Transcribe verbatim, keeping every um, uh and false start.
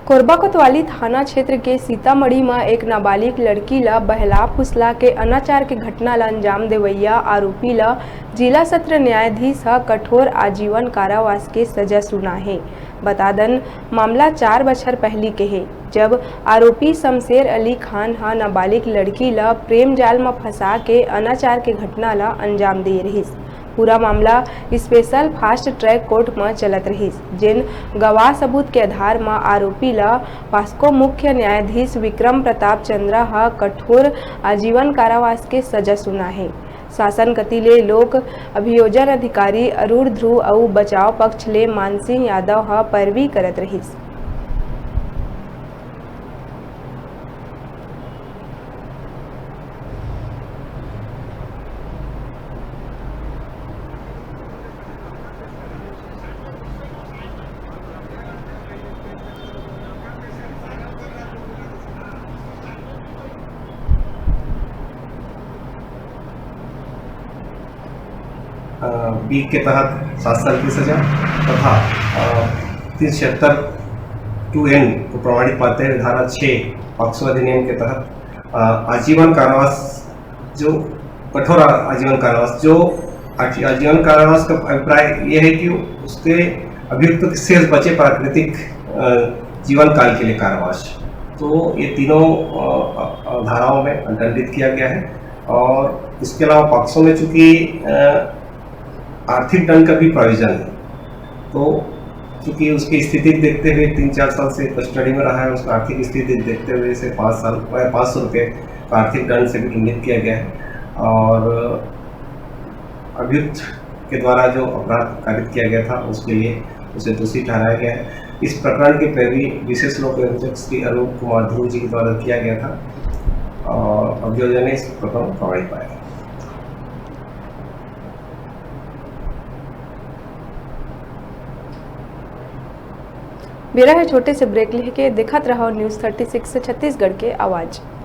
कोरबा कोतवाली थाना क्षेत्र के सीतामढ़ी म एक नाबालिग लड़की ल बहला फुसला के अनाचार के घटना ल अंजाम देवइया आरोपी ल जिला सत्र न्यायाधीश ह कठोर आजीवन कारावास के सजा सुनाहे। बता दन, मामला चार बछर पहिली के हे, जब आरोपी शमशेर अली खान ह नाबालिग लड़की ल प्रेम जाल म फंसा के अनाचार के घटना ल अंजाम दे रिहिस। पूरा मामला स्पेशल फास्ट ट्रैक कोर्ट म चलत रहिस, जेन गवाह सबूत के आधार म आरोपी ल पास्को मुख्य न्यायाधीश विक्रम प्रताप चंद्रा ह कठोर आजीवन कारावास के सजा सुनाहे। शासन कति ले लोक अभियोजन अधिकारी अरुण ध्रुव अउ बचाव पक्ष ले मानसिंह यादव ह पैरवी करत रहिस। अ, बी के तहत सात साल की सजा तथा, अ, तीन सौ छिहत्तर टू एन को प्रमाणित पाते हुए धारा छः पॉक्सो अधिनियम के तहत, अ, आजीवन कारावास, जो कठोर आ-, आजीवन कारावास, जो आजी-, आजीवन कारावास का अभिप्राय यह है कि उसके अभियुक्त के शेष बचे प्राकृतिक, अ, जीवन काल के लिए कारावास। तो ये तीनों, अ, अ, धाराओं में दंडित किया गया है। और इसके अलावा पॉक्सो में चूंकि, अ, आर्थिक दंड का भी प्रोविजन है, तो चूंकि उसकी स्थिति देखते हुए तीन चार साल से कस्टडी में रहा है, उसका आर्थिक स्थिति देखते हुए इसे पाँच साल, पाँच सौ रुपये का आर्थिक दंड से भी दंडित किया गया है। और अभियुक्त के द्वारा जो अपराध कारित किया गया था, उसके लिए उसे दोषी ठहराया गया है। इस प्रकरण की पैरवी विशेष लोक अभियोजक श्री अरुण कुमार ध्रुव जी के द्वारा किया गया था और अभियोजन ने इस प्रकरण को प्रमाणित पाया। बेरा है छोटे से ब्रेक लेके, देखत रहो न्यूज़ थर्टी सिक्स छत्तीसगढ़ के आवाज़।